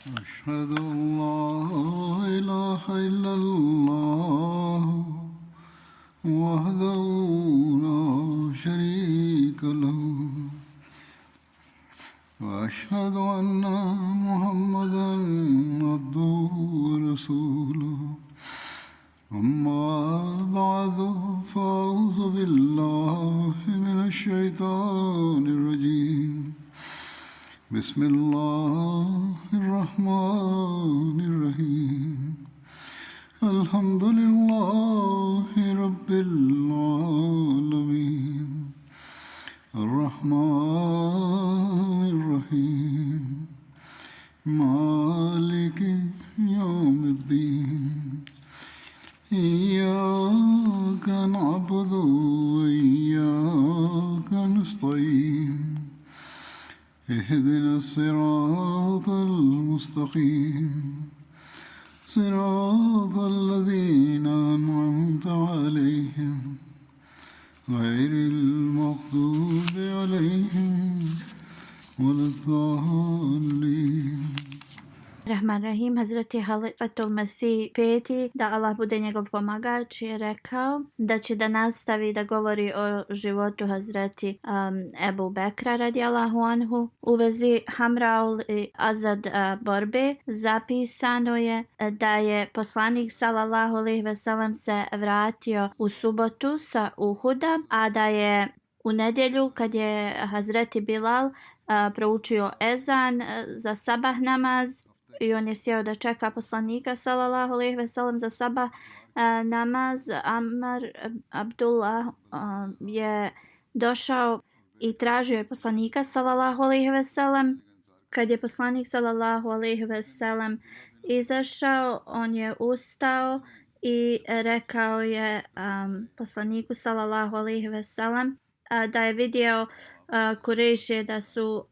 أشهد أن لا إله إلا الله وحده لا شريك له وأشهد أن محمدا عبده ورسوله أما بعد فأعوذ بالله من الشيطان الرجيم بسم الله الرحمن الرحيم الحمد لله رب العالمين الرحمن الرحيم مالك يوم الدين إياك نعبد وإياك نستعين اهدنا الصراط المستقيم صراط الذين أنعمت عليهم غير المغضوب عليهم ولا الضالين. Rahman Rahim, Hazreti Halifatul Masih peti, da Allah bude njegov pomagač, je rekao da će da nastavi da govori o životu Hazreti Ebu Bekra radijallahu anhu. U vezi Hamraul i Azad borbe zapisano je da je poslanik sallallahu alejhi ve sellem se vratio u subotu sa Uhuda, a da je u nedjelju kad je Hazreti Bilal proučio ezan za sabah namaz i on je sjeo da čeka poslanika sallallahu alejhi ve sellem za sabah namaz, Amar Abdullah je došao i tražio je poslanika sallallahu alejhi ve sellem. Kad je poslanik sallallahu alejhi ve sellem izašao, on je ustao i rekao je poslaniku sallallahu alejhi ve sellem da je vidio Kurejše da su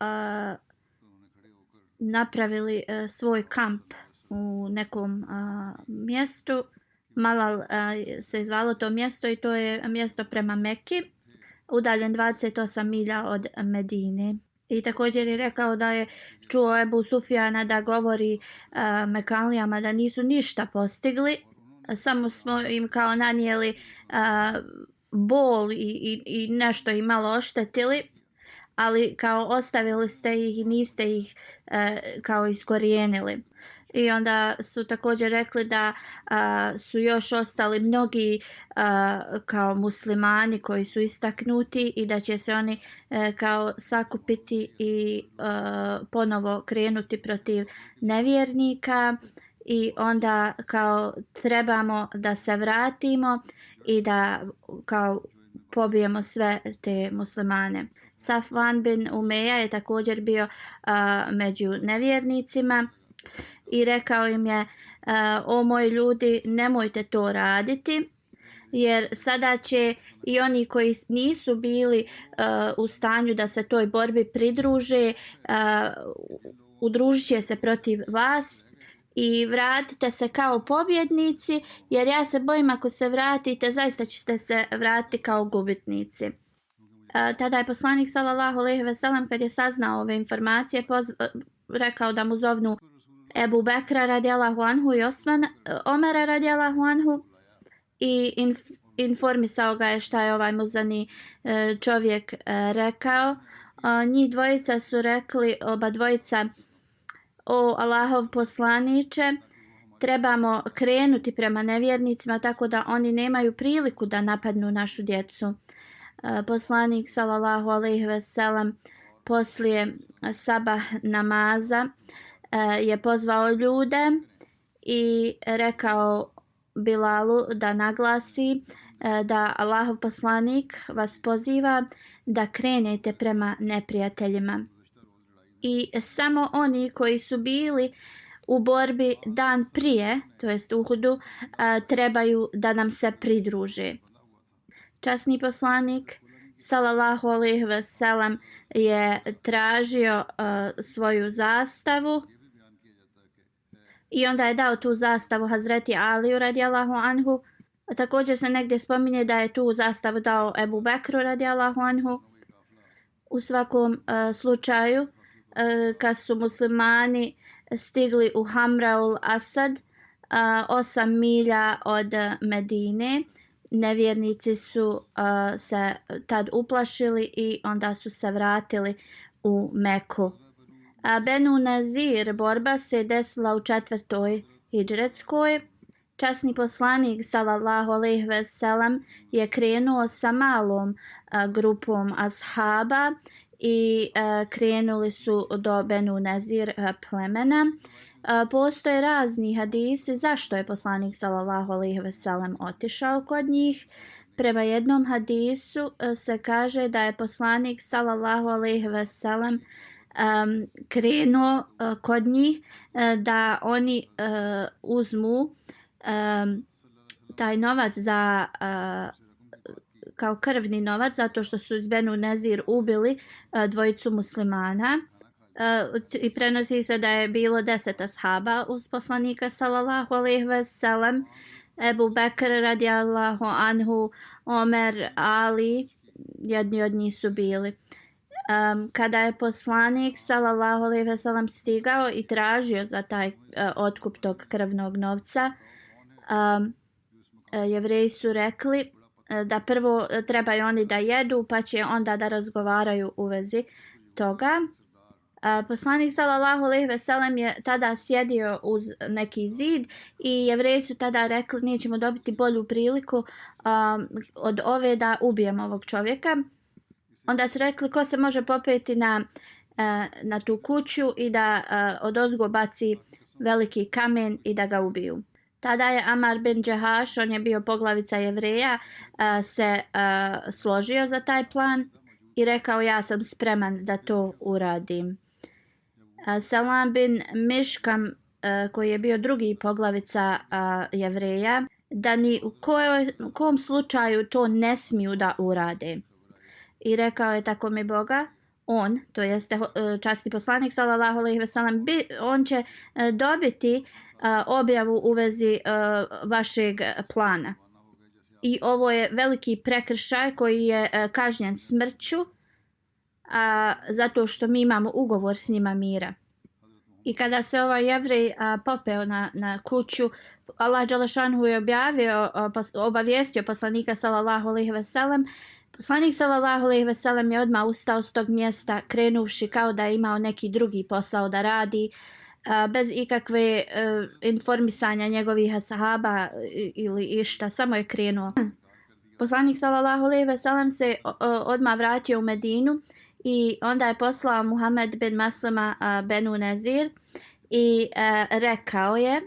napravili svoj kamp u nekom mjestu. Malal se zvalo to mjesto i to je mjesto prema Meki, udaljen 28 milja od Medine. I također je rekao da je čuo Ebu Sufjana da govori Mekanlijama da nisu ništa postigli, samo smo im kao nanijeli bol i nešto im malo oštetili, ali kao ostavili ste ih i niste ih kao iskorijenili. I onda su također rekli da su još ostali mnogi kao muslimani koji su istaknuti i da će se oni kao sakupiti i ponovo krenuti protiv nevjernika. I onda kao trebamo da se vratimo i da kao pobijemo sve te muslimane. Safvan bin Umeja je također bio među nevjernicima i rekao im je: o moji ljudi, nemojte to raditi, jer sada će i oni koji nisu bili u stanju da se toj borbi pridruže, udružit će se protiv vas i vratite se kao pobjednici, jer ja se bojim ako se vratite, zaista ćete se vratiti kao gubitnici. Tada je poslanik sallallahu alejhi ve sellem, kad je saznao ove informacije, rekao da mu zovnu Ebu Bekra radijallahu anhu i Omera radijallahu anhu i informisao ga je šta je ovaj muzani čovjek rekao. Njih dvojica su rekli, oba dvojica: o Allahov poslaniče, trebamo krenuti prema nevjernicima tako da oni nemaju priliku da napadnu našu djecu. Poslanik sallallahu alejhi ve sellem poslije sabah namaza je pozvao ljude i rekao Bilalu da naglasi da Allahov poslanik vas poziva da krenete prema neprijateljima. I samo oni koji su bili u borbi dan prije, to jest Uhudu, trebaju da nam se pridruže. Časni poslanik sallallahu alejhi ve sellem je tražio svoju zastavu i onda je dao tu zastavu Hazreti Aliju radijallahu anhu. Također se negdje spominje da je tu zastavu dao Ebu Bekru radijallahu anhu. U svakom slučaju kad su muslimani stigli u Hamraul Asad, 8 milja od Medine. Nevjernici su se tad uplašili i onda su se vratili u Meku. Benu Nazir borba se desila u 4. hidžretskoj. Časni poslanik sallallahu alejhi ve sellem je krenuo sa malom grupom ashaba i krenuli su do Benu Nazir plemena. Postoje razni hadisi zašto je poslanik sallallahu alejhi ve sellem otišao kod njih. Prema jednom hadisu se kaže da je poslanik sallallahu alejhi ve sellem krenuo kod njih da oni uzmu taj novac za kao krvni novac zato što su iz Benu Nazir ubili dvojicu muslimana. I prenosi se da je bilo 10 ashaba uz poslanika sallallahu alejhi ve sellem. Ebu Bekr radijallahu anhu, Omer, Ali, jedni od njih su bili. Kada je poslanik sallallahu alejhi ve sellem stigao i tražio za taj otkup tog krvnog novca, Jevreji su rekli da prvo trebaju oni da jedu pa će onda da razgovaraju u vezi toga. Poslanik sallallahu alejhi ve sellem je tada sjedio uz neki zid i Jevreji su tada rekli nećemo dobiti bolju priliku od ove da ubijemo ovog čovjeka. Onda su rekli ko se može popeti na tu kuću i da odozgo baci veliki kamen i da ga ubiju. Tada je Amar bin Džahaš, on je bio poglavica Jevreja, se složio za taj plan i rekao ja sam spreman da to uradim. Salam bin Miškam, koji je bio drugi poglavica Jevreja, da ni u kom slučaju to ne smiju da urade. I rekao je tako mi Boga, on, to jeste časni poslanik sallallahu alejhi ve sellem, on će dobiti objavu u vezi vašeg plana. I ovo je veliki prekršaj koji je kažnjen smrću zato što mi imamo ugovor s njima mira. I kada se ovaj Jevrej popeo na kuću, Allah dželešanhu je obavijestio poslanika sallallahu alejhi ve sellem. Poslanik sallallahu alejhi ve sellem je odmah ustao s tog mjesta krenuvši kao da je imao neki drugi posao da radi, bez ikakve informisanja njegovih sahaba ili išta, samo je krenuo. Poslanik sallallahu alejhi ve sellem se odmah vratio u Medinu i onda je poslao Muhammed bin Maslama Benu Nazir i rekao je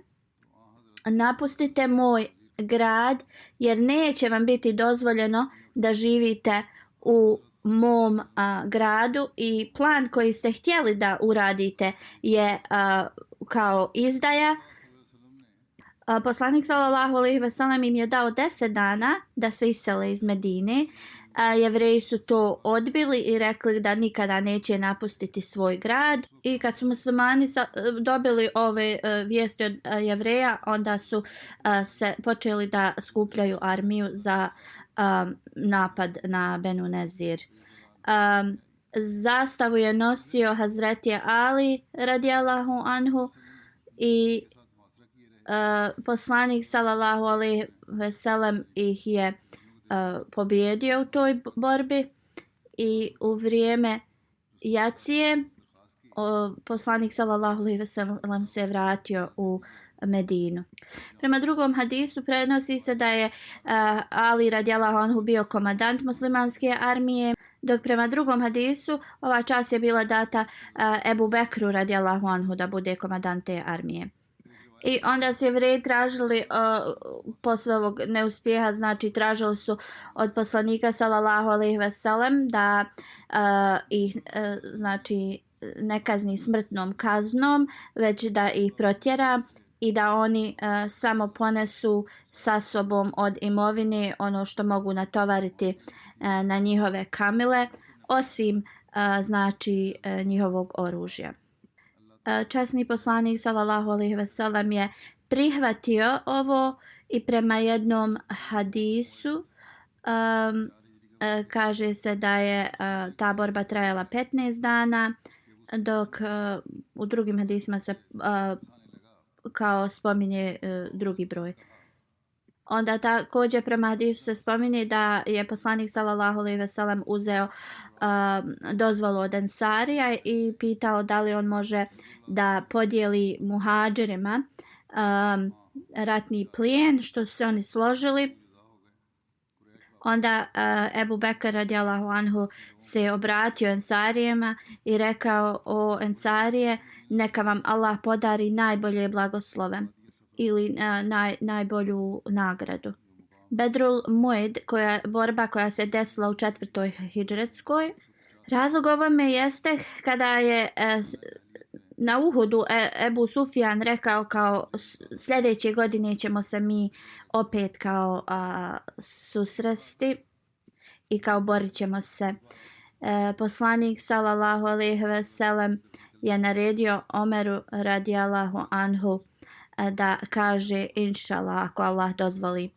napustite moj grad jer neće vam biti dozvoljeno da živite u mom gradu i plan koji ste htjeli da uradite je kao izdaja. Poslanik sallallahu alejhi ve sellem im je dao 10 dana da se isele iz Medine. Jevreji su to odbili i rekli da nikada neće napustiti svoj grad. I kad su muslimani dobili ove vijesti od Jevreja, onda su se počeli da skupljaju armiju za napad na Benu Nazir. Zastavu je nosio Hazreti Ali radijallahu anhu i poslanik sallallahu alejhi ve sellem ih je pobjedio u toj borbi i u vrijeme jacije poslanik sallallahu alejhi ve sellem se vratio u Medinu. Prema drugom hadisu prenosi se da je Ali radijallahu anhu bio komandant muslimanske armije, dok prema drugom hadisu ova čast je bila data Ebu Bekru radijallahu anhu da bude komandant te armije. I onda su Jevreji tražili posle ovog neuspjeha, znači tražili su od poslanika sallallahu alejhi ve sellem da ih znači ne kazni smrtnom kaznom, već da ih protjera i da oni samo ponesu sa sobom od imovine ono što mogu natovariti na njihove kamile, osim znači njihovog oružja. Časni poslanik sallallahu alejhi ve sellem je prihvatio ovo i prema jednom hadisu kaže se da je ta borba trajala 15 dana dok u drugim hadisima se kao spominje drugi broj. Onda također prema hadisu se spominje da je poslanik sallallahu alejhi ve sellem uzeo dozvolu od Ensarija i pitao da li on može da podijeli muhadžirima ratni plijen, što su se oni složili. Onda Ebu Bekr radijallahu anhu se obratio Ensarijama i rekao: o Ensarije, neka vam Allah podari najbolje blagoslove ili najbolju nagradu. Bedrul Mujd, borba koja se desila u 4. hidžretskoj. Razlog ovome jeste kada je na Uhudu Ebu Sufjan rekao kao sljedeće godine ćemo se mi opet kao susresti i kao borit ćemo se. Poslanik sallallahu alejhi ve sellem je naredio Omeru radijallahu anhu da kaže inšallah ako Allah dozvoli.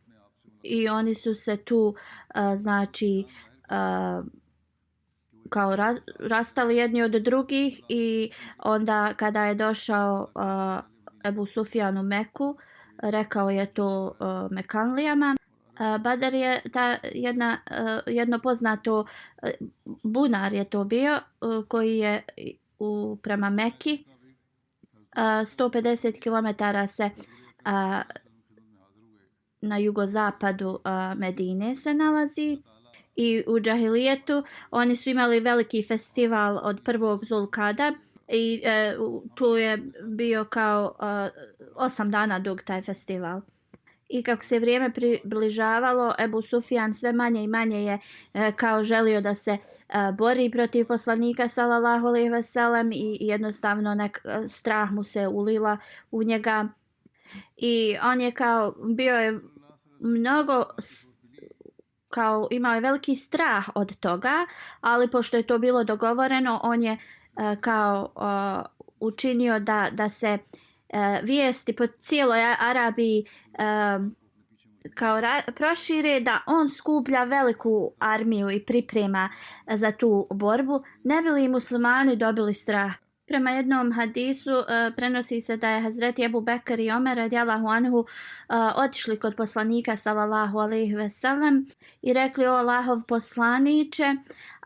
I oni su se tu znači kao rastali jedni od drugih i onda kada je došao Ebu Sufjan u Meku, rekao je to Mekanlijama. Badar je jedno poznato, bunar je to bio koji je prema Meki 150 km se na jugozapadu Medine se nalazi. I u džahilijetu oni su imali veliki festival od 1. Zulkada i tu je bio kao 8 dana dug taj festival. I kako se vrijeme približavalo, Ebu Sufjan sve manje i manje je kao želio da se bori protiv poslanika sallallahu alejhi ve sellem i jednostavno strah mu se ulila u njega. I on je kao bio je mnogo kao imao je veliki strah od toga, ali pošto je to bilo dogovoreno, on je kao učinio da se vijesti po cijeloj Arabiji kao prošire, da on skuplja veliku armiju i priprema za tu borbu, ne bi li muslimani dobili strah. Prema jednom hadisu prenosi se da je Hazreti Ebu Bekr i Omer radijallahu anhu otišli kod poslanika sallallahu alejhi ve sellem i rekli: o Allahov poslaniče,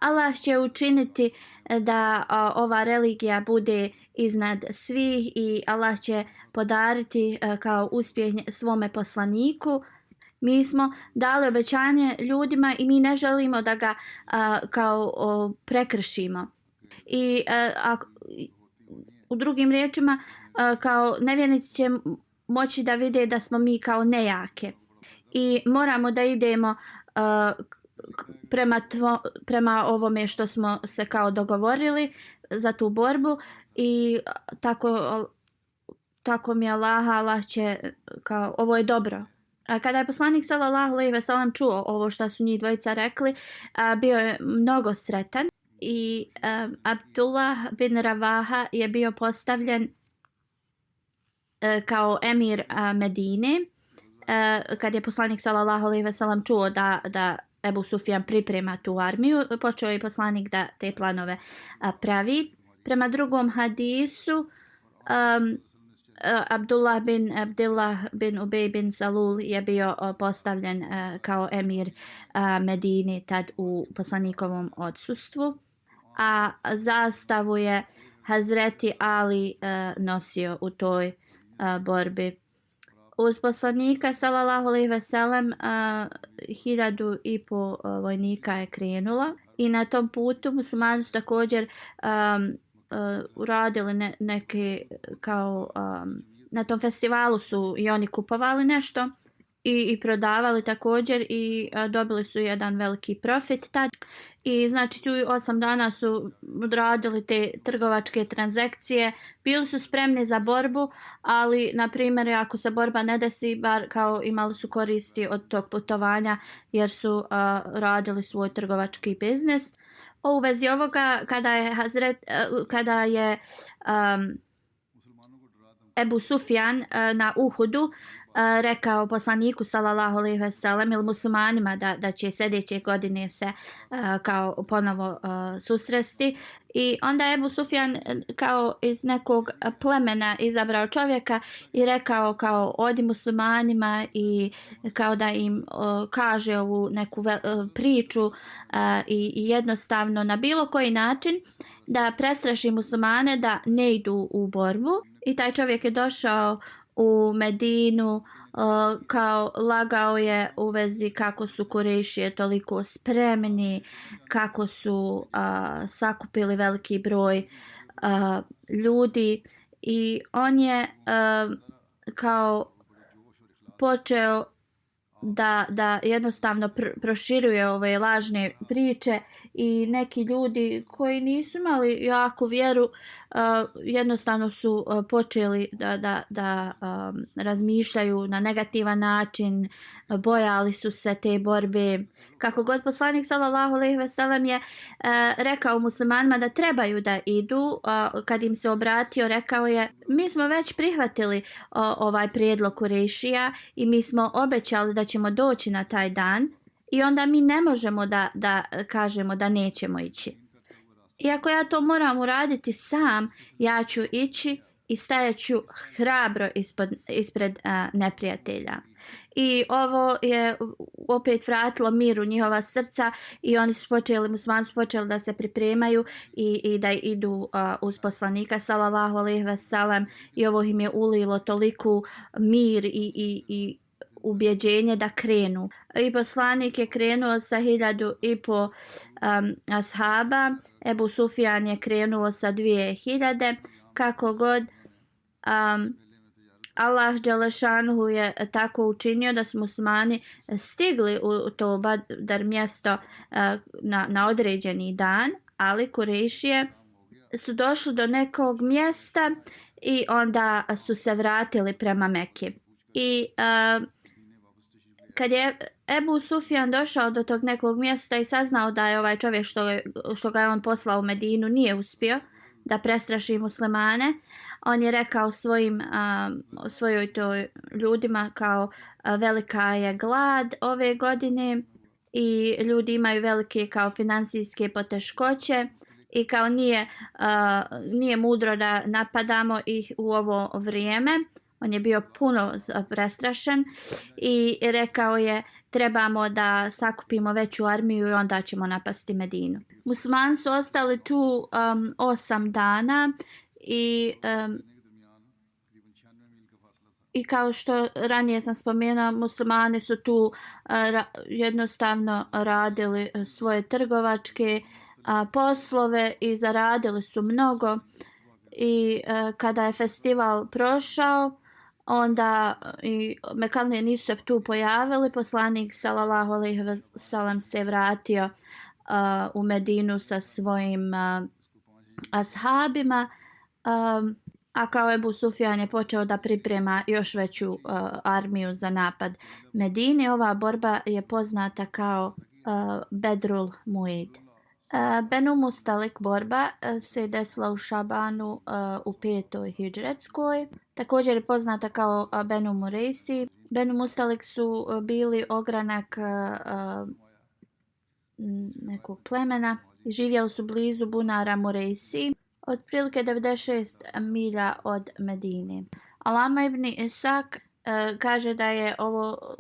Allah će učiniti da ova religija bude iznad svih i Allah će podariti kao uspjeh svome poslaniku. Mi smo dali obećanje ljudima i mi ne želimo da ga kao prekršimo. I u drugim riječima kao nevjernici će moći da vide da smo mi kao nejake i moramo da idemo prema ovome što smo se kao dogovorili za tu borbu i tako mi Allah će kao ovo je dobro. Kada je poslanik sallallahu alejhi ve sellem čuo ovo što su njih dvojica rekli, bio je mnogo sretan. I Abdullah bin Ravaha je bio postavljen kao emir Medine. Kad je poslanik sallallahu alejhi ve sellem čuo da Ebu Sufjan priprema tu armiju, počeo je poslanik da te planove pravi. Prema drugom hadisu Abdullah bin Ubej bin Salul je bio postavljen kao emir Medine tad u poslanikovom odsustvu, a zastavu je Hazreti Ali nosio u toj borbi. Uz poslanika sallallahu alejhi ve sellem 1500 vojnika je krenulo i na tom putu muslimani su također uradili neke kao na tom festivalu su i oni kupovali nešto i prodavali također i dobili su jedan veliki profit tad. I znači tu 8 dana su odradili te trgovačke transakcije, bili su spremni za borbu, ali na primjer ako se borba ne desi, bar kao imali su koristi od tog putovanja jer su radili svoj trgovački biznis. U vezi ovoga kada je Ebu Sufjan na Uhudu rekao poslaniku sallallahu alejhi ve sellem ili muslimanima da će sljedeće godine se kao ponovo susresti I onda je Ebu Sufjan kao iz nekog plemena izabrao čovjeka i rekao kao odi muslimanima i kao da im kaže ovu neku priču i jednostavno na bilo koji način da prestraši muslimane da ne idu u borbu. I taj čovjek je došao u Medinu, kao lagao je u vezi kako su Kurejšije toliko spremni, kako su sakupili veliki broj ljudi i on je kao počeo da jednostavno proširuje ove lažne priče i neki ljudi koji nisu imali jaku vjeru jednostavno su počeli da razmišljaju na negativan način, bojali su se te borbe. Kako god poslanik sallallahu alejhi ve sellem je rekao muslimanima da trebaju da idu, kad im se obratio rekao je mi smo već prihvatili ovaj prijedlog Kurejšija i mi smo obećali da ćemo doći na taj dan i onda mi ne možemo da kažemo da nećemo ići. Iako ja to moram uraditi sam, ja ću ići i stajaću hrabro ispred neprijatelja. I ovo je opet vratilo mir u njihova srca i oni su muslimani su počeli da se pripremaju i da idu uz poslanika sallallahu alejhi ve sellem i ovo im je ulilo toliku mir i ubjeđenje da krenu. I poslanik je krenuo sa 1500 ashaba, Ebu Sufjan je krenuo sa 2000, kako god Allah dželešanuhu je tako učinio da su muslimani stigli u to Badr mjesto na određeni dan, ali Kurejšije su došli do nekog mjesta i onda su se vratili prema Meki. I kad je Ebu Sufjan došao do tog nekog mjesta i saznao da je ovaj čovjek što ga je on poslao u Medinu nije uspio da prestraši muslimane, on je rekao svojoj to ljudima kao velika je glad ove godine i ljudi imaju velike kao financijske poteškoće i kao nije mudro da napadamo ih u ovo vrijeme. On je bio puno prestrašen i rekao je trebamo da sakupimo veću armiju i onda ćemo napasti Medinu. Muslimani su ostali tu 8 dana i kao što ranije sam spomenula, muslimani su tu jednostavno radili svoje trgovačke poslove i zaradili su mnogo. I kada je festival prošao, onda i Mekanlije nisu se tu pojavili, poslanik sallallahu alejhi ve sellem se vratio u Medinu sa svojim ashabima, a kao Ebu Sufjan je počeo da priprema još veću armiju za napad Medine. Ova borba je poznata kao Bedrul Muid. Benu Mustalik borba se desila u Šabanu u 5. hidžretskoj. Također je poznata kao Benu Murejsi. Benu Mustalik su bili ogranak nekog plemena i živjeli su blizu bunara Murejsi, otprilike 96 milja od Medine. Alama ibn Isak kaže da je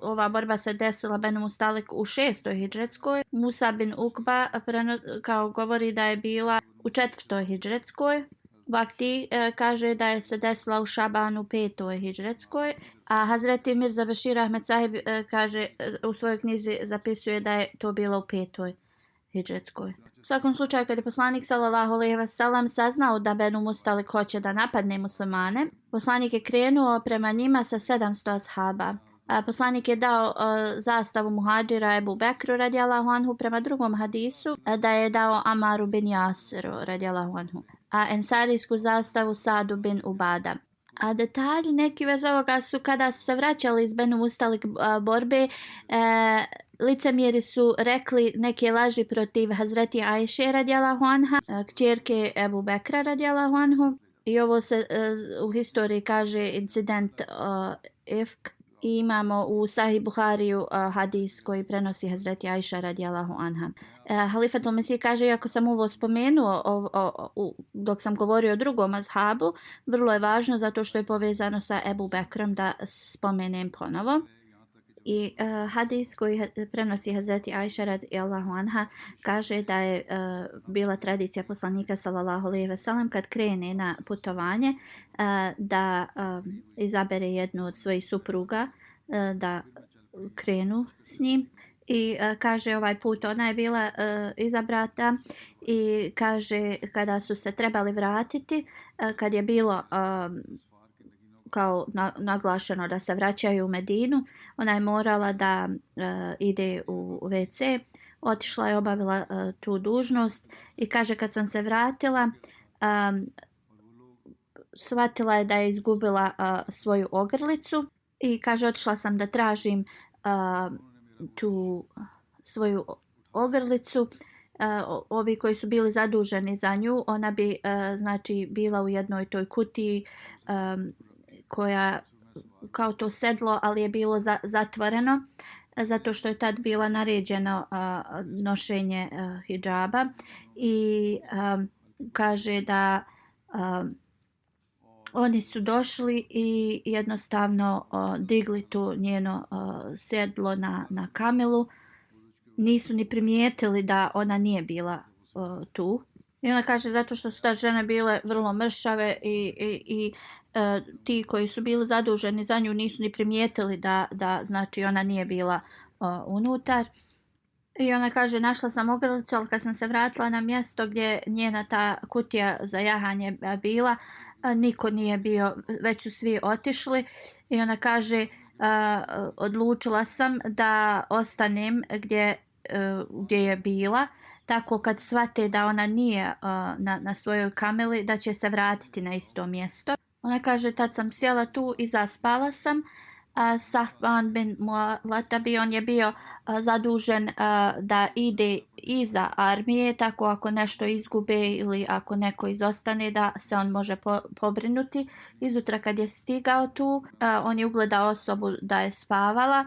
ova borba se desila Benu Mustalik u 6. hidžretskoj. Musa bin Ukba kao govori da je bila u 4. hidžretskoj. Vakti kaže da je se desila u Šabanu u 5. hidžretskoj. A Hazreti Mirza Bešir Ahmed Sahib kaže u svojoj knjizi zapisuje da je to bilo u 5. hidžretskoj. U svakom slučaju, kad je poslanik sallallahu alejhi ve sellem saznao da Benu Mustalik hoće da napadne muslimane, poslanik je krenuo prema njima sa 700 ashaba. Poslanik je dao zastavu muhadžira Ebu Bekru radijallahu anhu, prema drugom hadisu da je dao Amaru bin Jasiru radijallahu anhu, a ensarijsku zastavu Sadu bin Ubada. A detalji neki vez ovoga su kada su se vraćali iz Benu Mustalik borbe, licemjeri su rekli neke laži protiv Hazreti Ajše radijallahu anha, kćerke Ebu Bekra radijallahu anhu, i ovo se u historiji kaže incident Ifk. I imamo u Sahih Buhariju hadis koji prenosi Hazreti Aisha radijallahu anha. Halifatul Mesih kaže, iako sam ovo spomenuo dok sam govorio o drugom ashabu, vrlo je važno zato što je povezano sa Ebu Bekrom da spomenem ponovo. I hadis koji prenosi Hazreti Aisha radijallahu anha kaže da je bila tradicija poslanika sallallahu alejhi ve sellem kad krene na putovanje da izabere jednu od svojih supruga da krenu s njim. I kaže ovaj put ona je bila izabrata i kaže kada su se trebali vratiti, kad je bilo kao naglašeno da se vraćaju u Medinu, ona je morala da ide u WC, otišla je obavila tu dužnost i kaže kad sam se vratila shvatila je da je izgubila svoju ogrlicu i kaže otišla sam da tražim tu svoju ogrlicu. Ovi koji su bili zaduženi za nju, ona bi znači bila u jednoj toj kutiji koja kao to sedlo, ali je bilo zatvoreno zato što je tad bila naređeno nošenje hidžaba i kaže da oni su došli i jednostavno digli tu njeno sedlo na kamelu. Nisu ni primijetili da ona nije bila tu. I ona kaže zato što su ta žene bile vrlo mršave i ti koji su bili zaduženi za nju nisu ni primijetili da znači ona nije bila unutar. I ona kaže našla sam ogrlicu, ali kad sam se vratila na mjesto gdje njena ta kutija za jahanje bila, niko nije bio, već su svi otišli. I ona kaže odlučila sam da ostanem gdje je bila, tako kad shvate da ona nije na svojoj kameli da će se vratiti na isto mjesto. Ona kaže tad sam sjela tu i zaspala sam. Safvan bin Mu'attabi on je bio zadužen da ide iza armije, tako ako nešto izgube ili ako neko izostane da se on može pobrinuti. Izutra kad je stigao tu, on je ugledao osobu da je spavala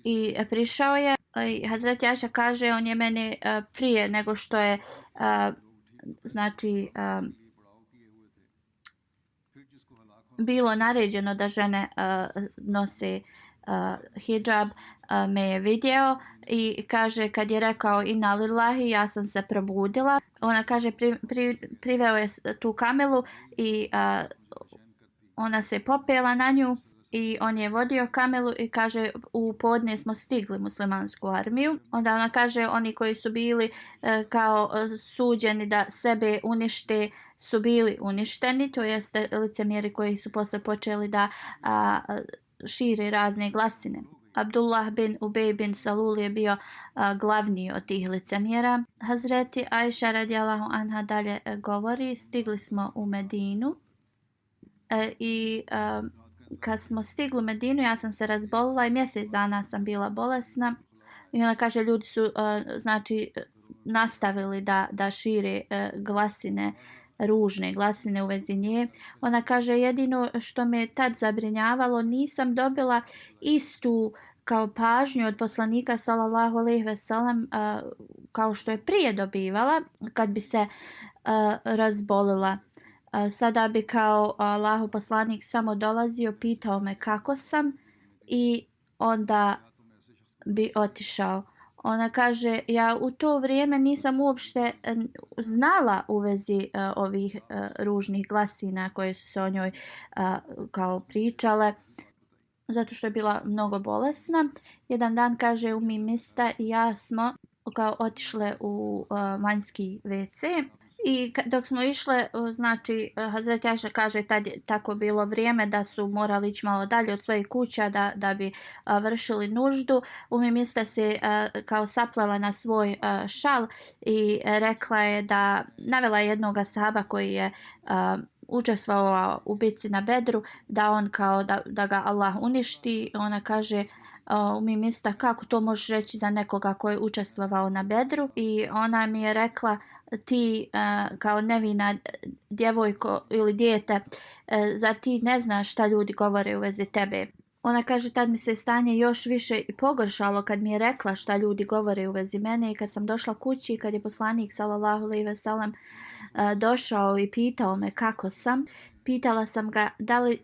i prišao je. Hazreti Aisha kaže on je mene prije nego što je znači bilo naređeno da žene nose hidžab, me je vidio i kaže kad je rekao inna lillahi ja sam se probudila. Ona kaže priveo je tu kamelu i ona se popela na nju i on je vodio kamelu i kaže u podne smo stigli muslimansku armiju. Onda ona kaže oni koji su bili kao suđeni da sebe unište su bili uništeni, to jeste licemjeri koji su posle počeli da šire razne glasine. Abdullah bin Ubej bin Salul je bio glavni od tih licemjera. Hazreti Aisha radijallahu anha dalje govori, stigli smo u Medinu i kad smo stigli u Medinu ja sam se razbolila i mjesec dana sam bila bolesna. I ona kaže ljudi su znači nastavili da šire glasine, ružne glasine u vezi nje. Ona kaže jedino što me tad zabrinjavalo nisam dobila istu kao pažnju od poslanika sallallahu alejhi ve sellem kao što je prije dobivala kad bi se razbolila. Sada bi kao Allahov poslanik samo dolazio, pitao me kako sam i onda bi otišao. Ona kaže ja u to vrijeme nisam uopšte znala u vezi ovih ružnih glasina koje su se o njoj kao pričale zato što je bila mnogo bolesna. Jedan dan kaže Ummi Mista i ja smo kao otišle u vanjski WC. I dok smo išle, znači Hazreti Aisha kaže tad je tako bilo vrijeme da su morali ići malo dalje od svojih kuća da bi vršili nuždu. Ummi Mista se kao saplela na svoj šal i rekla je da navela jednog ashaba koji je učestvovao u bitci na Bedru, da on kao da ga Allah uništi. Ona kaže Ummi Mista kako to možeš reći za nekoga koji je učestvovao na Bedru i ona mi je rekla ti kao nevina djevojko ili dijete, zar ti ne znaš šta ljudi govore u vezi tebe? Ona kaže, tad mi se stanje još više pogoršalo kad mi je rekla šta ljudi govore u vezi mene i kad sam došla kući i kad je poslanik sallallahu alejhi ve sellem došao i pitao me kako sam, pitala sam ga da li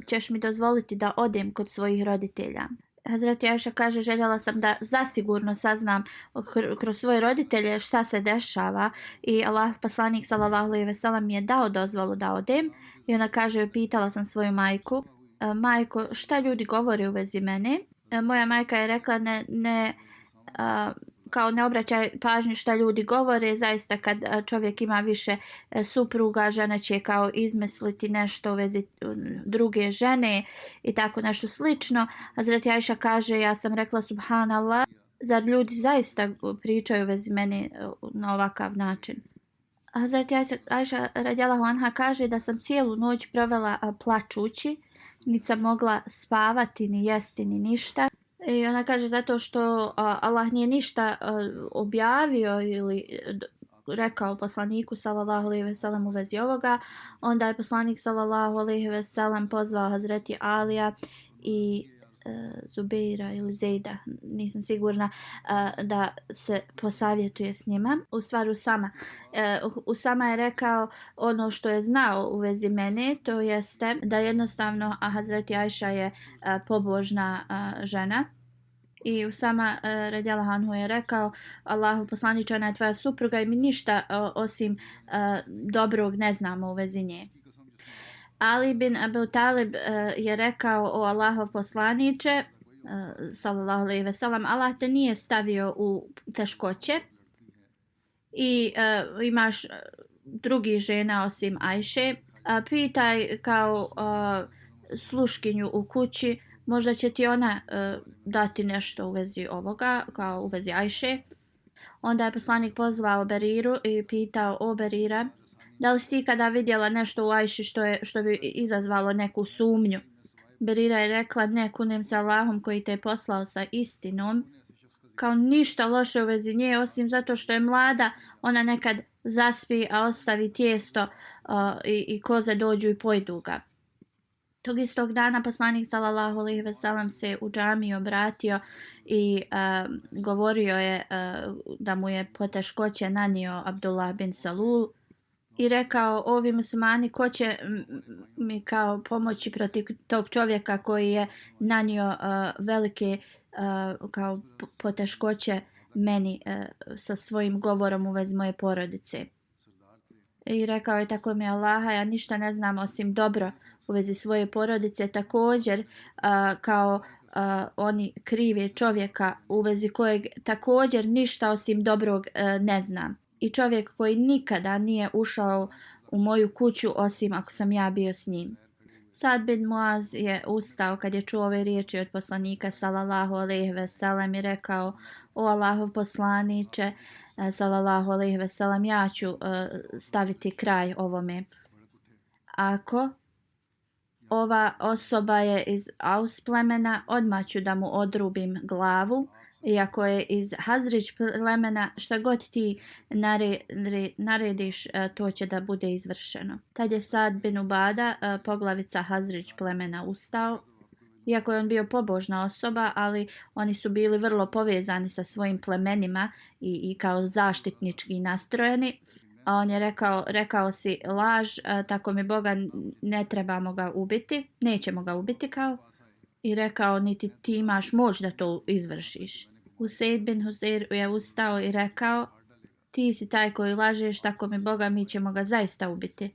ćeš mi dozvoliti da odem kod svojih roditelja. Hazreti Ajša kaže, željela sam da zasigurno saznam kroz svoje roditelje šta se dešava i Allah poslanik sallallahu alejhi ve sellem mi je dao dozvolu da odem i ona kaže, pitala sam svoju majku, majko, šta ljudi govore u vezi mene? Moja majka je rekla, kao ne obraćaj pažnju šta ljudi govore, zaista kad čovjek ima više supruga, žena će kao izmisliti nešto u vezi druge žene i tako nešto slično. Hazreti Ajša kaže, ja sam rekla subhanallah, zar ljudi zaista pričaju u vezi mene na ovakav način? Hazreti Ajša radijallahu anha kaže da sam cijelu noć provela plačući, niti sam mogla spavati, ni jesti, ni ništa. I ona kaže zato što Allah nije ništa objavio ili rekao poslaniku sallallahu alejhi ve sellem u vezi ovoga, onda je poslanik sallallahu alejhi ve sellem pozvao Hazreti Alija i Zubeira ili Zejda, nisam sigurna, da se posavjetuje s njima. U stvari Usama je rekao ono što je znao u vezi mene, to jeste da jednostavno Hazreti Ajša je pobožna žena. I Usama radijallahu anhu je rekao, Allahu poslaniče, ona je tvoja supruga i mi ništa osim dobrog ne znamo u vezi nje. Ali bin Abu Talib je rekao, o Allahov poslaniče, sallallahu alejhi ve sellem, Allah te nije stavio u teškoće i imaš drugih žena osim Ajše. Pitaj kao sluškinju u kući, možda će ti ona dati nešto u vezi ovoga, kao u vezi Ajše. Onda je poslanik pozvao Beriru i pitao, o Berira, da li si ti kada vidjela nešto u Ajši što bi izazvalo neku sumnju? Berira je rekla, ne, kunem se Allahom koji te je poslao sa istinom, kao ništa loše u vezi nje, osim zato što je mlada, ona nekad zaspi, a ostavi tijesto i koze dođu i pojdu ga. Tog istog dana poslanik sallallahu alejhi ve sellem se u džamiji obratio i govorio je da mu je poteškoće nanio Abdullah bin Salul i rekao, ovi muslimani, ko će mi kao pomoći protiv tog čovjeka koji je nanio velike kao poteškoće meni sa svojim govorom u vezi moje porodice. I rekao je, tako mi Allaha, ja ništa ne znam osim dobro u vezi svoje porodice, također kao oni krive čovjeka u vezi kojeg također ništa osim dobrog ne znam. I čovjek koji nikada nije ušao u moju kuću osim ako sam ja bio s njim. Sad bin Muaz je ustao kad je čuo ove riječi od poslanika sallallahu alejhi ve sellem i rekao, o Allahov poslaniče sallallahu alejhi ve sellem, ja ću staviti kraj ovome. Ako ova osoba je iz Aus plemena, odmah ću da mu odrubim glavu. Iako je iz Hazrić plemena, šta god ti narediš, to će da bude izvršeno. Tad je Sad bin Ubada, poglavica Hazrić plemena, ustao. Iako je on bio pobožna osoba, ali oni su bili vrlo povezani sa svojim plemenima i kao zaštitnički nastrojeni. A on je rekao si laž, tako mi Boga, ne trebamo ga ubiti, nećemo ga ubiti kao. I rekao, niti ti imaš moć da to izvršiš. Usejd bin Huseir je ustao i rekao, ti si taj koji lažeš, tako mi Boga, mi ćemo ga zaista ubiti.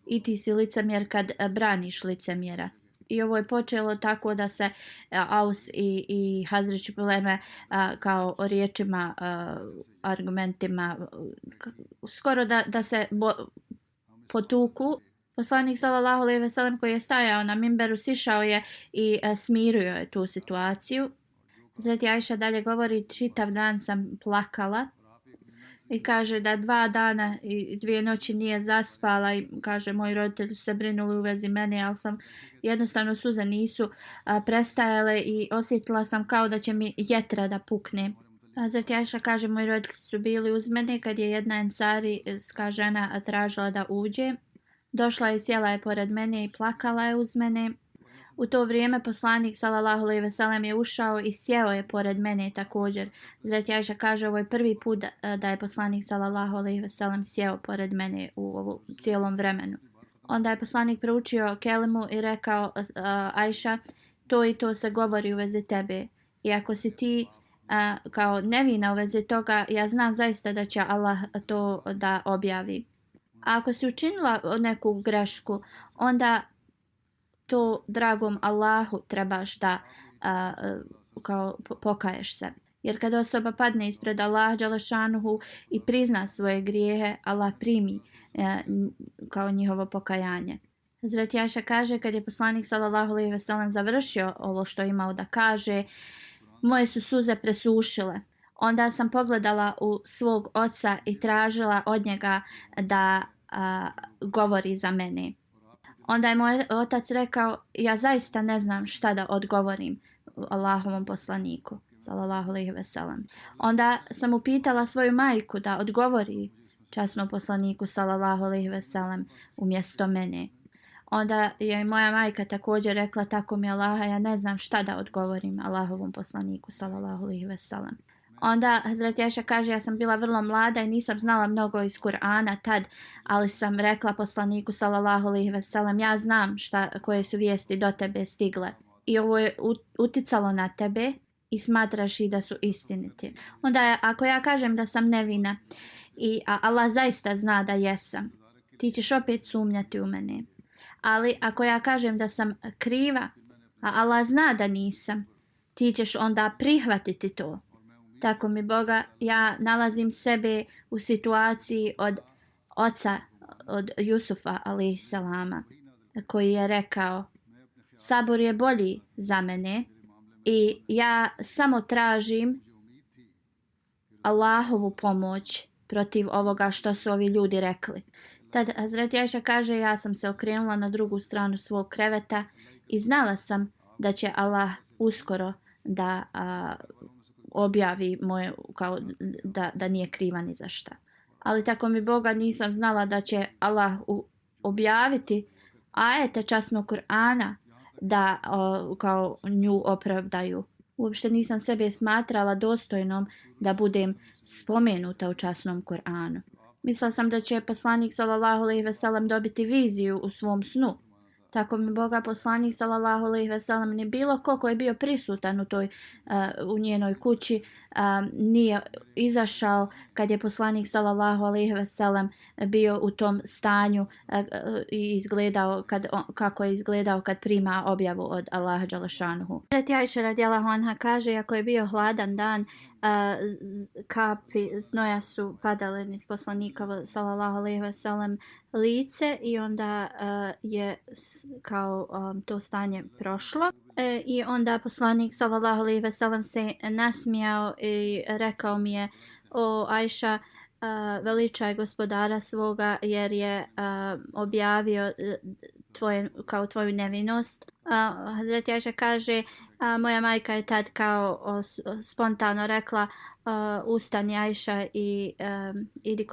I ti si licemjer kad braniš licemjera. I ovo je počelo tako da se Aus i Hazrić pleme kao riječima, argumentima, skoro da se potuku. Poslanik sallallahu alejhi ve sellem koji je stajao na mimberu sišao je i smirio je tu situaciju. Hazreti Ajša dalje govori, čitav dan sam plakala i kaže da 2 dana i 2 noći nije zaspala i kaže moji roditelji su se brinuli u vezi mene, ali sam jednostavno suze nisu prestajale i osjetila sam kao da će mi jetra da pukne. Hazreti Ajša kaže, moji roditelji su bili uz mene kad je jedna ensarska žena tražila da uđe. Došla i sjela je pored mene i plakala je uz mene. U to vrijeme poslanik sallallahu alejhi ve sellem je ušao i sjeo je pored mene također. Hazreti Ajša kaže, ovo je prvi put da je poslanik sallallahu alejhi ve sellem sjeo pored mene u cijelom vremenu. Onda je poslanik proučio kelimu i rekao, Ajša, to i to se govori u vezi tebe. I ako si ti kao nevina u vezi toga, ja znam zaista da će Allah to da objavi. A ako si učinila neku grešku, onda to dragom Allahu trebaš da kao pokaješ se. Jer kad osoba padne ispred Allaha dželešanuhu i prizna svoje grijehe, Allah primi kao njihovo pokajanje. Hazreti Ajša kaže, kad je poslanik sallallahu alejhi ve sellem završio ovo što je imao da kaže, moje su suze presušile. Onda sam pogledala u svog oca i tražila od njega da govori za mene. Onda je moj otac rekao, ja zaista ne znam šta da odgovorim Allahovom poslaniku sallallahu alejhi ve sellem. Onda sam upitala svoju majku da odgovori časnom poslaniku sallallahu alejhi ve sellem umjesto mene. Onda je moja majka također rekla, tako mi Allaha, ja ne znam šta da odgovorim Allahovom poslaniku sallallahu alejhi ve sellem. Onda Hazreti Ajša kaže, ja sam bila vrlo mlada i nisam znala mnogo iz Kur'ana tad, ali sam rekla poslaniku sallallahu alejhi ve sellem, ja znam koje su vijesti do tebe stigle i ovo je uticalo na tebe i smatraš i da su istiniti. Onda ako ja kažem da sam nevina i Allah zaista zna da jesam, ti ćeš opet sumnjati u mene. Ali ako ja kažem da sam kriva, a Allah zna da nisam, ti ćeš onda prihvatiti to. Tako mi Boga, ja nalazim sebe u situaciji od oca, od Jusufa alejselama, koji je rekao, sabor je bolji za mene i ja samo tražim Allahovu pomoć protiv ovoga što su ovi ljudi rekli. Tad Hazreti Ajša kaže, ja sam se okrenula na drugu stranu svog kreveta i znala sam da će Allah uskoro da objavi moje, kao da nije kriva ni za šta. Ali tako mi Boga nisam znala da će Allah objaviti ajete časnog Kur'ana da kao nju opravdaju. Uopšte nisam sebe smatrala dostojnom da budem spomenuta u časnom Kur'anu. Mislila sam da će poslanik sallallahu alejhi ve sellem dobiti viziju u svom snu. Tako mi Boga poslanik sallallahu alejhi ve sellem ni bilo ko je bio prisutan u njenoj kući nije izašao kad je poslanik sallallahu alejhi ve sellem bio u tom stanju i izgledao kako je izgledao kad prima objavu od Allaha dželešanuhu. Hazreti Ajša radijallahu anha kaže, ako je bio hladan dan, kapi znoja su padale na poslanika sallallahu alejhi ve sellem lice i onda je kao to stanje prošlo. I onda poslanik sallallahu alejhi ve sellem se nasmijao i rekao mi je, o Ajša, veličaj gospodara svoga jer je objavio tvoju nevinost. Hazreti Ajša kaže, moja majka je tad kao spontano rekla, ustani Ajša i idi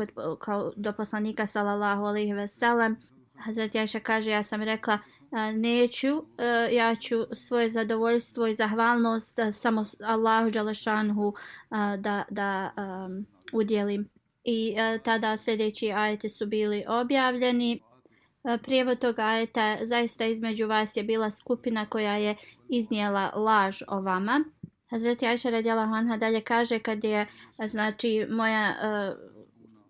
do poslanika sallallahu alejhi ve sellem. Hazreti Ajša kaže, ja sam rekla, neću, ja ću svoje zadovoljstvo i zahvalnost samo Allahu dželešanuhu da udjelim. I tada sljedeći ajeti su bili objavljeni. Prijevod toga ajeta, zaista između vas je bila skupina koja je iznijela laž o vama. Hazreti Ajša radijallahu anha dalje kaže, kad je znači moja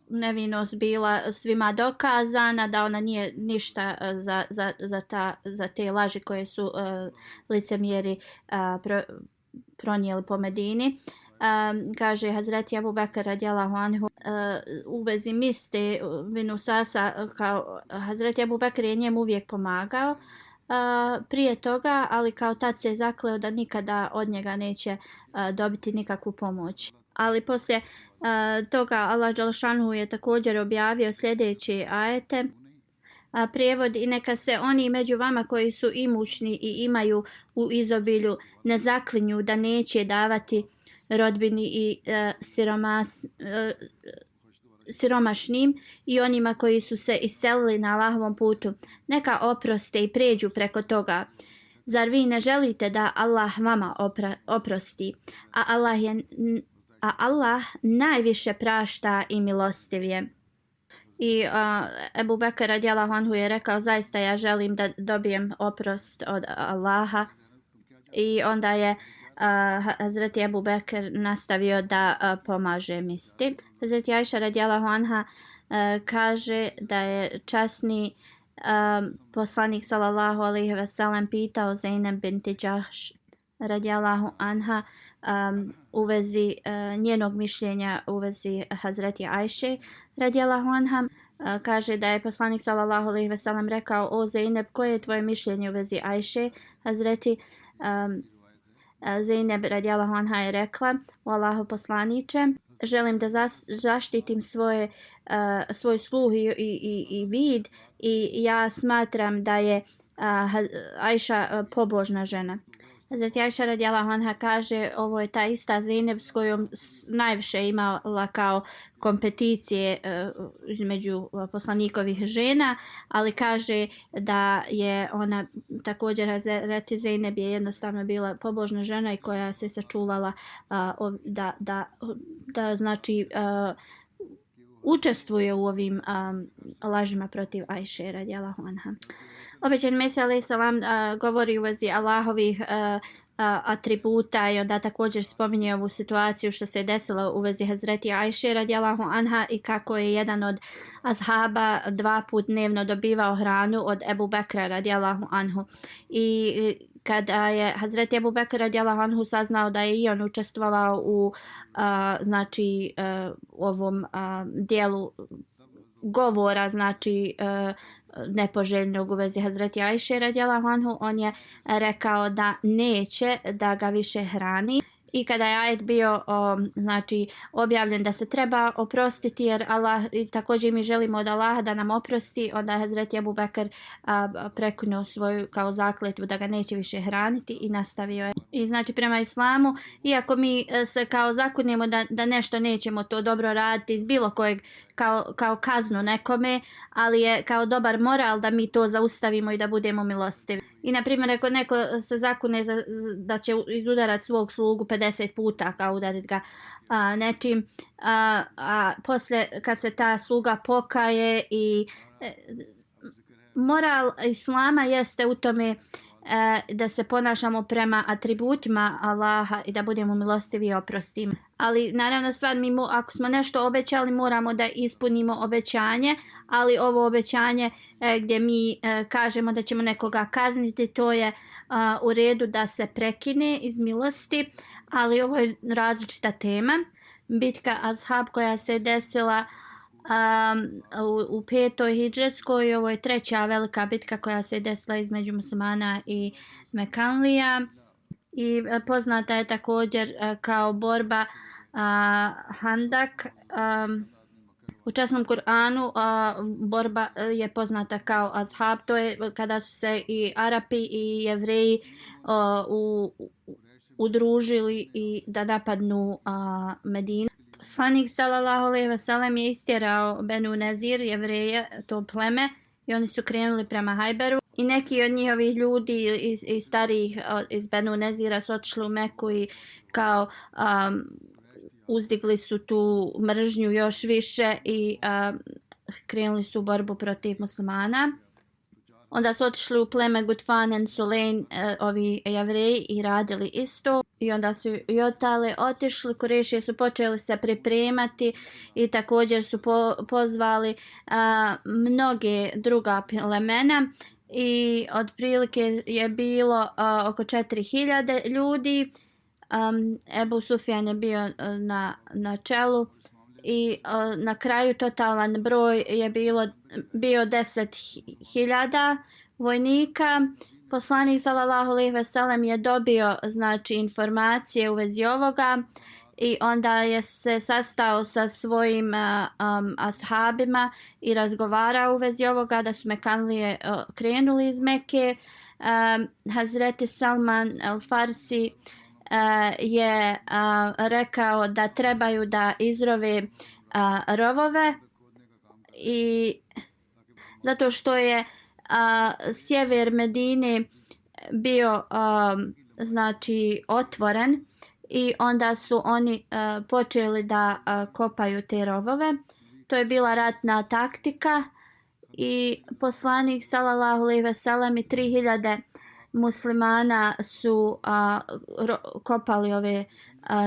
nevinost bila svima dokazana, da ona nije ništa za te laži koje su licemjeri pronijeli po Medini. Kaže Hazreti Abu Bekr radijallahu anhu u vezi miste binu Sasa, kao Hazreti Abu Bekr je njemu uvijek pomagao prije toga, ali kao tad se je zakleo da nikada od njega neće dobiti nikakvu pomoć. Ali poslije toga Allah dželešanu je također objavio sljedeće ajete. Prijevod, i neka se oni među vama koji su imućni i imaju u izobilju ne zaklinju da neće davati rodbini i siromašnim i onima koji su se iselili na Allahovom putu. Neka oproste i pređu preko toga. Zar vi ne želite da Allah vama oprosti? A Allah najviše prašta i milostiv je. I Ebu Bekr radijallahu anhu je rekao, zaista ja želim da dobijem oprost od Allaha. I onda je Hazreti Ebu Bekr nastavio da pomaže misti. Hazreti Ajša radijallahu anha kaže da je časni poslanik sallallahu alejhi ve sellem pitao Zeynep binti Jahš radijallahu anha u vezi njenog mišljenja u vezi Hazreti Ajše radijallahu anha. Kaže da je poslanik sallallahu alejhi ve sellem rekao, o Zeynep, koje je tvoje mišljenje u vezi Ajše? Hazreti Zeynep radijallahu anha je rekla, o Allahu poslaniče, želim da zaštitim svoj sluh i vid i ja smatram da je Ajša pobožna žena. Hazreti Ajša radijallahu anha kaže, ovo je ta ista Zeynep s kojom najviše imala kao kompeticije između poslanikovih žena, ali kaže da je ona također, Hazreti Zeynep je jednostavno bila pobožna žena i koja se sačuvala da znači učestvuje u ovim lažima protiv Ajše radijallahu anha. Obećani Mesih alejhi selam govori u vezi Allahovih atributa i onda također spominje ovu situaciju što se je desilo u vezi Hazreti Ajše radijallahu anha i kako je jedan od ashaba 2 puta dnevno dobivao hranu od Ebu Bekra radijallahu anhu. I kada je Hazreti Ebu Bekr radijallahu anhu saznao da je i on učestvovao u znači ovom dijelu govora, znači nepoželjnog u vezi Hazreti Ajše radijallahu anhu, on je rekao da neće da ga više hrani. I kada je ajet bio znači objavljen da se treba oprostiti jer Allah, i također mi želimo od Allaha da nam oprosti, onda je Hazreti Ebu Bekr prekinuo svoju kao zakletvu da ga neće više hraniti i nastavio je. I znači prema islamu, iako mi se kao zakunemo da nešto nećemo to dobro raditi iz bilo kojeg kao kaznu nekome, ali je kao dobar moral da mi to zaustavimo i da budemo milostivi. I na primjer ako neko se zakune da će izudarati svog slugu 50 puta kao udariti ga nečim, a poslije kad se ta sluga pokaje i moral islama jeste u tome da se ponašamo prema atributima Allaha i da budemo milostivi i oprostimo. Ali naravno stvar, ako smo nešto obećali moramo da ispunimo obećanje, ali ovo obećanje gdje mi kažemo da ćemo nekoga kazniti, to je u redu da se prekine iz milosti, ali ovo je različita tema. Bitka Ashab koja se desila u 5. hidžretskoj, ovo je 3. velika bitka koja se desila između muslimana i Mekanlija i poznata je također kao borba Handak. U časnom Kur'anu borba je poznata kao Ashab, to je kada su se i Arapi i Jevreji udružili i da napadnu Medinu. Poslanik sallallahu alejhi ve sellem je istjerao Benu Nezir, Jevreje, to pleme, i oni su krenuli prema Hajberu. I neki od njihovih ljudi iz starijih iz Benu Nezira su otišli u Meku i kao uzdigli su tu mržnju još više i krenuli su u borbu protiv muslimana. Onda su otišli u pleme Gutfanen, Sulein, ovi Jevreji i radili isto. I onda su i otale otišli, Kurešije su počeli se pripremati i također su pozvali mnoge druga plemena. I otprilike je bilo oko 4000 ljudi. Ebu Sufjan je bio na čelu i na kraju totalan broj je bio 10.000 vojnika. Poslanik sallallahu alejhi ve sellem je dobio znači informacije u vezi ovoga i onda je se sastao sa svojim ashabima i razgovarao u vezi ovoga da su Mekanlije krenuli iz Mekke. Hazreti Salman al-Farsi je rekao da trebaju da izrove rovove i zato što je sjever Medine bio znači otvoren i onda su oni počeli da kopaju te rovove. To je bila ratna taktika i poslanik sallallahu alejhi ve sellem i 3000 muslimana su kopali ove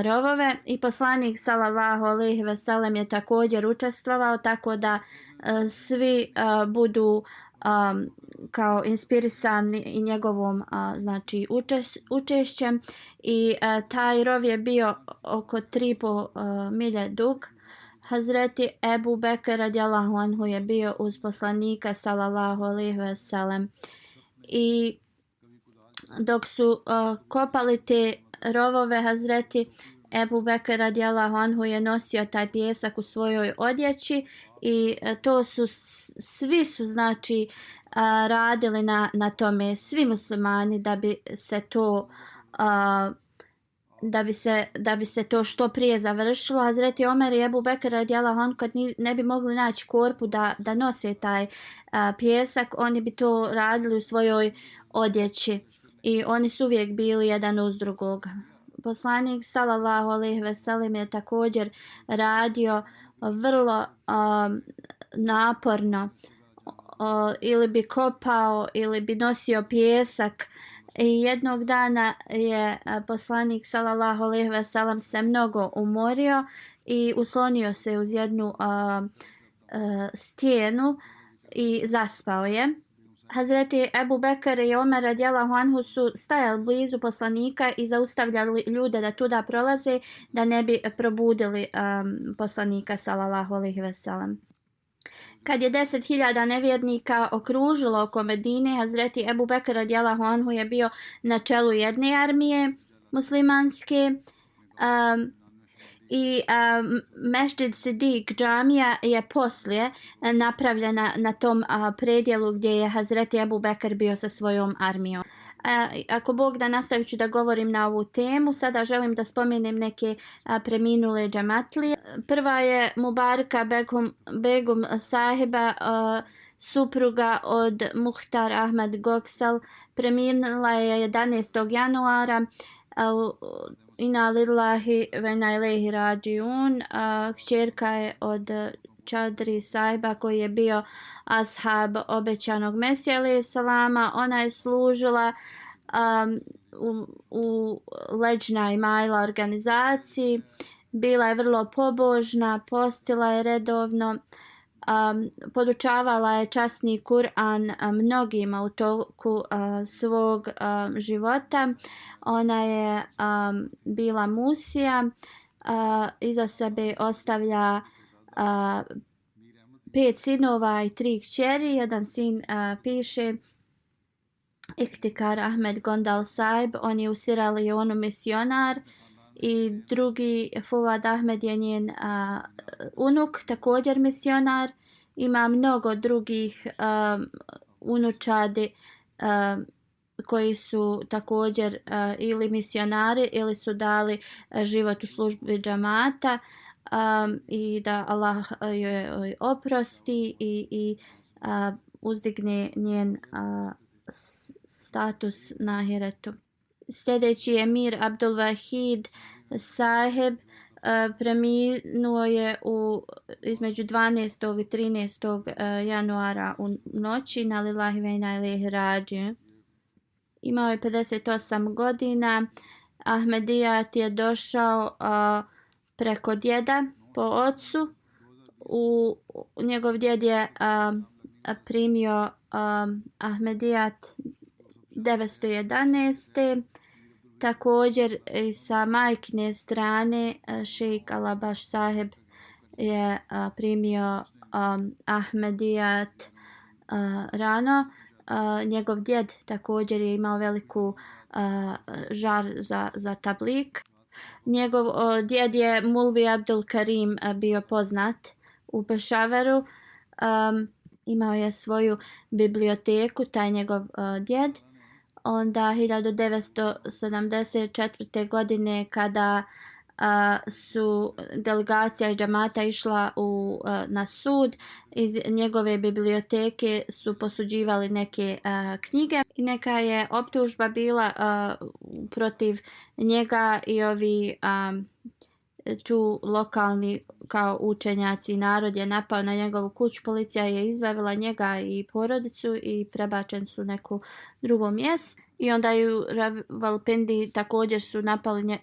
rovove i poslanik sallallahu alejhi ve sellem je također učestvovao, tako da svi budu kao inspirisani i njegovom znači učešćem i taj rov je bio oko 3,5 milje dug. Hazreti Ebu Bekr radijallahu anhu je bio uz poslanika sallallahu alejhi ve sellem i dok su kopali te rovove, Hazreti Ebu Bekr radijallahu anhu je nosio taj pijesak u svojoj odjeći i to su svi su znači radili na tome, svi muslimani, da bi se to da bi se to što prije završilo. Hazreti Omer i Ebu Bekr radijallahu anhu kad ne bi mogli naći korpu da nose taj pijesak, oni bi to radili u svojoj odjeći i oni su uvijek bili jedan uz drugog. Poslanik sallallahu alejhi ve sellem je također radio vrlo naporno, ili bi kopao ili bi nosio pijesak. I jednog dana je poslanik sallallahu alejhi ve sellem se mnogo umorio i uslonio se uz jednu stijenu i zaspao je. Hazreti Ebu Bekr i Omer radijallahu anhu su stajali blizu poslanika i zaustavljali ljude da tuda prolaze, da ne bi probudili poslanika sallallahu alejhi ve sellem. Kad je 10.000 nevjernika okružilo oko Medine, Hazreti Ebu Bekr radijallahu anhu je bio na čelu jedne armije muslimanske i Mesdžid Sidik džamija je poslije napravljena na tom predjelu gdje je Hazreti Ebu Bekr bio sa svojom armijom. Ako Bog da, nastavit ću da govorim na ovu temu. Sada želim da spomenem neke preminule džematlije. Prva je Mubaraka Begum sahiba, supruga od Muhtar Ahmed Goksal. Preminula je 11. januara. Inna lillahi ve inna ilaihi rađiun. Kćerka je od Čadri sahiba koji je bio ashab obećanog Mesija alejhi selama. Ona je služila u Leđna i Majla organizaciji. Bila je vrlo pobožna, postila je redovno, podučavala je časni Kur'an mnogima u toku svog života. Ona je bila musija, iza sebe ostavlja 5 sinova i 3 kćeri. Jedan sin piše Iktikar Ahmed Gondal Saib, on je u Sierra Leoneu misionar, i drugi Fuad Ahmed je njen unuk, također misionar. Ima mnogo drugih unučadi koji su također ili misionari ili su dali život u službi džamata, i da Allah joj oprosti i uzdigne njen status na ahiretu. Sljedeći je Mir Abdul Wahid sahib, preminuo je između 12. i 13. januara u noći. Na lillahi ve inna ilaihi rađiun. Imao je 58 godina. Ahmedijat je došao preko djeda po ocu. Njegov djed je primio Ahmedijat 911. Također i sa majkine strane šejk Alabaš sahib je primio Ahmedijat rano. Njegov djed također je imao veliku žar za tablik. Njegov djed je Mulvi Abdul Karim bio poznat u Pešaveru. Imao je svoju biblioteku, taj njegov djed. Onda 1974. godine kada su delegacija iz džamata išla na sud. Iz njegove biblioteke su posuđivali neke knjige i neka je optužba bila protiv njega i ovi tu lokalni kao učenjaci. Narod je napao na njegovu kuću, policija je izbavila njega i porodicu i prebačen su neku drugo mjesto. I onda i u Rawalpindi također su napali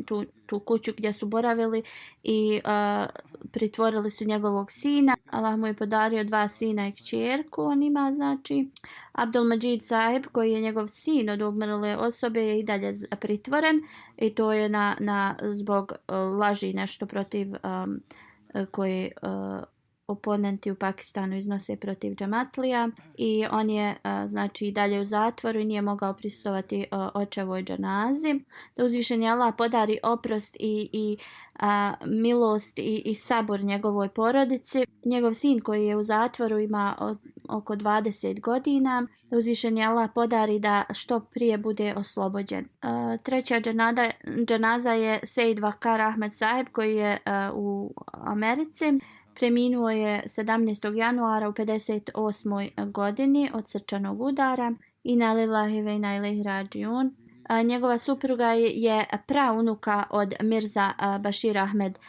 tu kuću gdje su boravili i pritvorili su njegovog sina. Allah mu je podario 2 sina i kćerku. On ima znači Abdul Majid Sahib koji je njegov sin od umrle osobe je i dalje pritvoren i to je zbog laži nešto protiv koje oponenti u Pakistanu iznose protiv džamatlija i on je znači dalje u zatvoru i nije mogao prisustvovati očevoj džanazi. Da uzvišeni Allah podari oprost i milost i sabor njegovoj porodici. Njegov sin koji je u zatvoru ima oko 20 godina. Da uzvišeni Allah podari da što prije bude oslobođen. Treća džanaza je Sejd Vakar Ahmed Sahib koji je u Americi. Preminuo je 17. januara u 58. godini od srčanog udara. Inna lillahi ve inna ilaihi rađiun. Njegova supruga je praunuka od Mirza Bashir Ahmed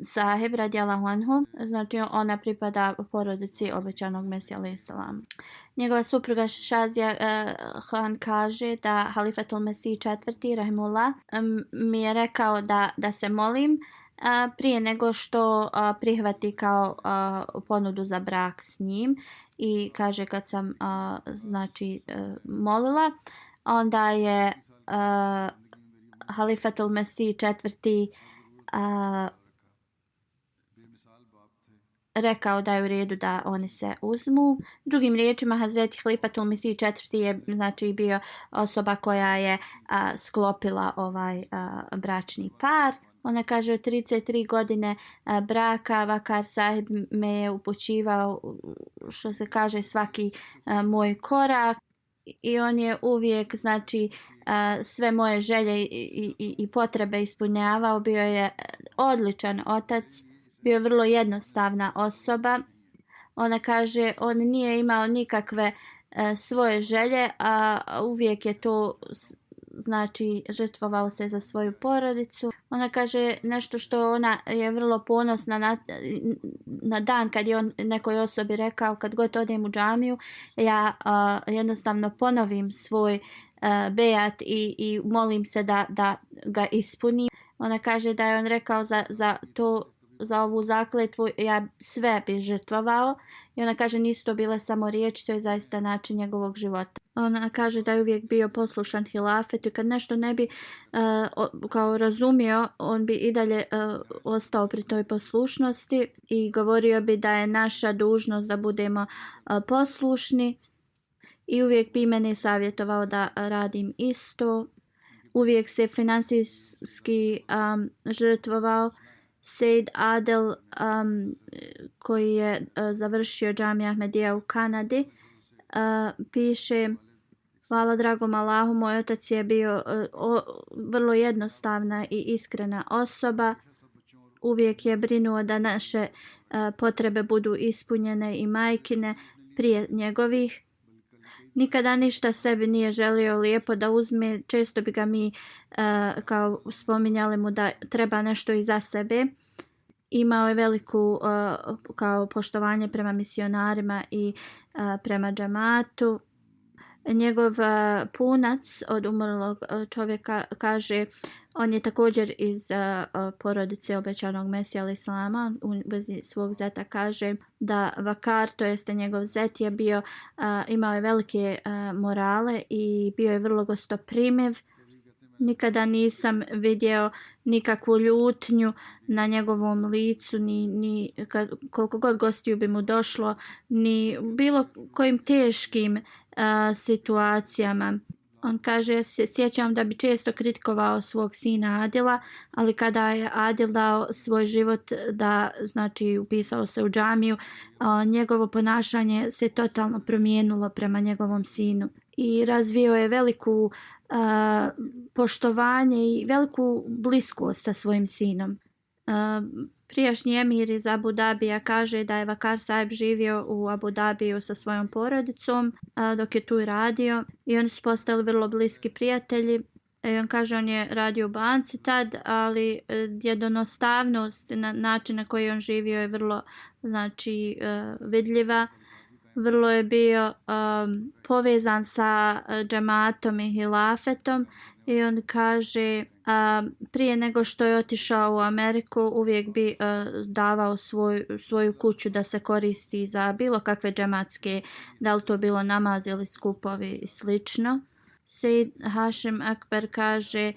Sahib radijallahu anhu. Znači ona pripada porodici obećanog Mesija alejhi selam. Njegova supruga Shazia Khan kaže da Halifatul Mesih IV. Rahimullah mi je rekao da se molim prije nego što prihvati kao ponudu za brak s njim i kaže kad sam znači molila onda je Halifatul Mesih IV. Rekao da je u redu da oni se uzmu. Drugim riječima Hazreti Halifatul Mesih IV. Je znači bio osoba koja je sklopila ovaj bračni par. Ona kaže od 33 godine braka Vakar Sahib me je upućivao što se kaže svaki moj korak i on je uvijek znači sve moje želje i potrebe ispunjavao. Bio je odličan otac, bio je vrlo jednostavna osoba. Ona kaže on nije imao nikakve svoje želje, a uvijek je to znači žrtvovao se za svoju porodicu. Ona kaže nešto što ona je vrlo ponosna na dan kad je on nekoj osobi rekao kad god odem u džamiju ja jednostavno ponovim svoj bejat i molim se da ga ispunim. Ona kaže da je on rekao za ovu zakletvu ja sve bi žrtvovao i ona kaže nisu to bile samo riječi, to je zaista način njegovog života. Ona kaže da je uvijek bio poslušan hilafetu i kad nešto ne bi kao razumio, on bi i dalje ostao pri toj poslušnosti i govorio bi da je naša dužnost da budemo poslušni i uvijek bi mene savjetovao da radim isto. Uvijek se finansijski žrtvovao. Sejd Adel koji je završio džamija Ahmedija u Kanadi piše hvala dragom Allahu, moj otac je bio vrlo jednostavna i iskrena osoba. Uvijek je brinuo da naše potrebe budu ispunjene i majkine prije njegovih. Nikada ništa sebi nije želio lijepo da uzme. Često bi ga mi kao spominjali mu da treba nešto i za sebe. Imao je veliku kao poštovanje prema misionarima i prema džamatu. Njegov punac od umrlog čovjeka kaže on je također iz porodice obećanog Mesija alejhi selama. U vezi svog zeta kaže da Vakar, to jeste njegov zet, je bio imao je velike morale i bio je vrlo gostoprimiv. Nikada nisam vidio nikakvu ljutnju na njegovom licu, ni koliko god gostiju bi mu došlo, ni bilo kojim teškim situacijama. On kaže, ja se sjećam da bi često kritikovao svog sina Adila, ali kada je Adil dao svoj život da, znači, upisao se u džamiju, njegovo ponašanje se totalno promijenilo prema njegovom sinu. i razvio je veliku poštovanje i veliku bliskost sa svojim sinom. Prijašnji emir iz Abu Dabija kaže da je Vakar Sahib živio u Abu Dabiju sa svojom porodicom dok je tu radio i oni su postali vrlo bliski prijatelji. I on kaže on je radio u banci tad, ali jednostavnost, način na koji on živio je vrlo vidljiva. Vrlo je bio povezan sa džematom i hilafetom i on kaže prije nego što je otišao u Ameriku uvijek bi davao svoju kuću da se koristi za bilo kakve džematske, da li to bilo namaz ili skupovi i slično. Sejd Hašim Akbar kaže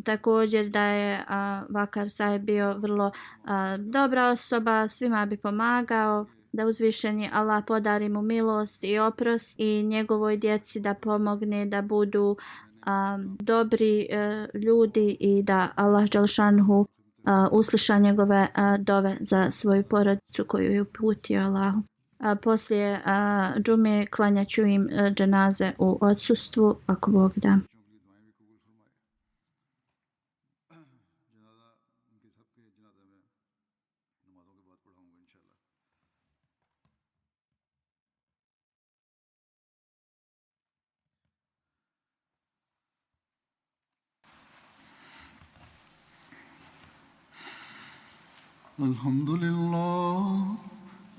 također da je Vakar Sahib bio vrlo dobra osoba, svima bi pomagao, da uzvišeni Allah podari mu milost i oprost i njegovoj djeci da pomogne da budu dobri ljudi i da Allah dželšanhu usliša njegove dove za svoju porodicu koju je uputio Allahu. Poslije džume klanjat ću im dženaze u odsustvu ako Bog da.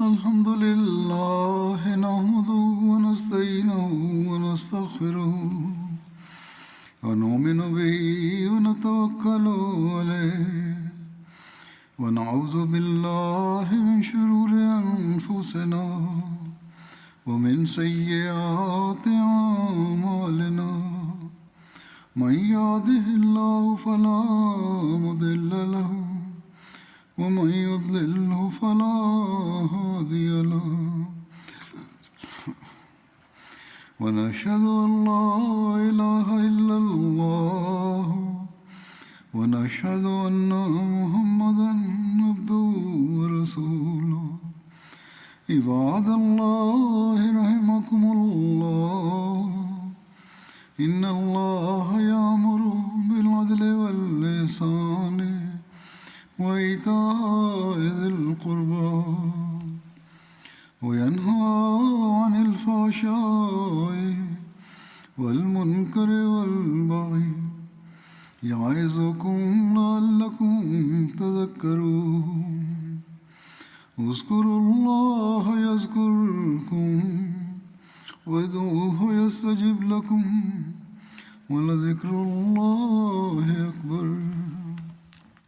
الحمد لله نحمده ونستعينه ونستغفره ونؤمن به ونتوكل عليه ونعوذ بالله من شرور أنفسنا ومن سيئات أعمالنا من يهده الله فلا مضل له ومن يضلله فلا هادي له ونشهد أن لا إله إلا الله ونشهد أن محمدا عبده ورسوله عباد الله رحمكم الله إن الله يأمر بالعدل والإحسان وإيتاء ذي القربى وينهى عن الفحشاء والمنكر والبغي يعظكم لعلكم تذكرون اذكروا الله يذكركم وادعوه يستجب لكم ولذكر الله أكبر